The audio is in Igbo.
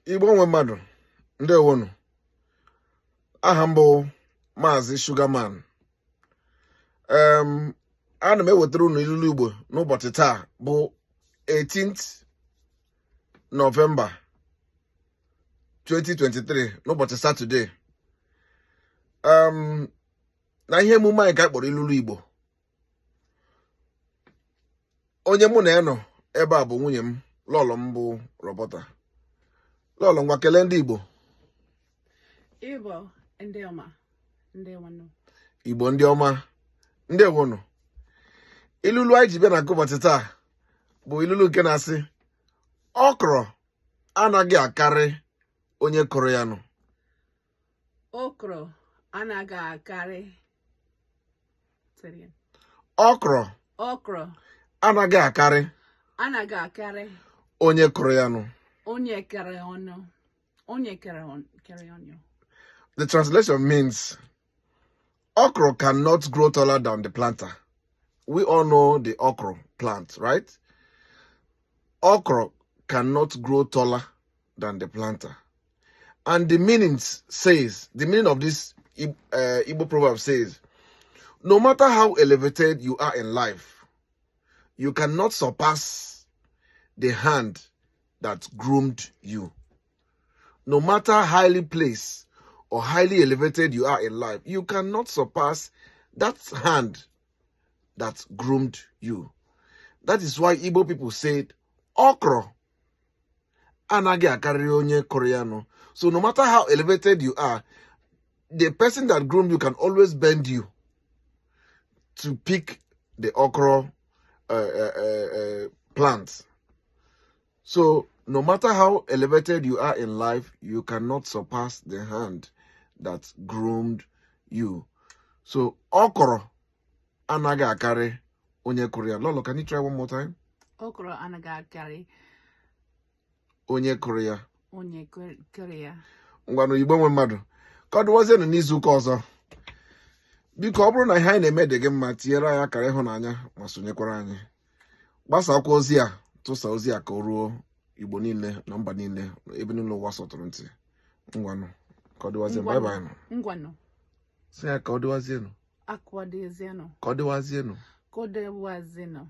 Igbo nwe mmadụ, ndewonu. Aha m bụ Maazị Sugarman. Ana m ewetara unu ilulu Igbo n'ụbọchị taa bụ 18th November 2023, n'ụbọchị Satọde, na ihe emume anyị ka a kpọrọ Ilulu Igbo. Onye mụ na ya nọ ebe a bụ nwunye m, lọlọ m bụ Roberta. Lọlọ, ngwa, kelee ndị Igbo. Igbo ndị ọma, ndewonu. Igbo ndị ọma, ndewonu. Ilulu anyị ji bịa na nke ụbọchị taa bụ ilulu nke na-asị, "Ọkrọ anaghị akarị onye kụrụ ya nụ." Okro anaghị akarị. Say it again. Ọkrọ Okro anaghị akarị anaghị akarị onye kụrụ ya nụ. Onye kere ọnụ. Onye kere kere ọnụ. The translation means okra cannot grow taller than the planter. We all know the okra plant, right? Okra cannot grow taller than the planter. And the meaning says, the meaning of this Igbo proverb says, no matter how elevated you are in life, you cannot surpass the hand that groomed you. No matter highly placed or highly elevated you are in life, you cannot surpass that hand that groomed you. That is why Igbo people said, "Okro anaghị akarịrị onye kụrụ ya nụ." So no matter how elevated you are, the person that groomed you can always bend you to pick the okra plant. So no matter how elevated you are in life, you cannot surpass the hand that groomed you. So okro anaghị akarị onye kụrụ ya. Lolo, can you try one more time? Okro anaghị akarị onye kụrụ ya. Onye kụrụ ya. Ngwanụ, Igbo nwe mmadụ, ka ọ dịwazienụ n'izu ụka ọzọ. Biko, ọ bụrụ na ihe anyị na-eme dị gị mma, tinyere anyị akara ịhụnanya ma sonyekwara anyị. Gbasakwa ozi a, tụsa ozi a ka o ruo Igbo niile na mba niile, ebe niile ụwa sọtụrụ ntị. Ngwanụ, ka ọ dịwazie. Bye bye nụ. Ngwanụ. Sị ya ka ọ dịwazienụ. Akwadozienụ. Ka ọ dịwazienụ. Ka ọ dịwazienụ.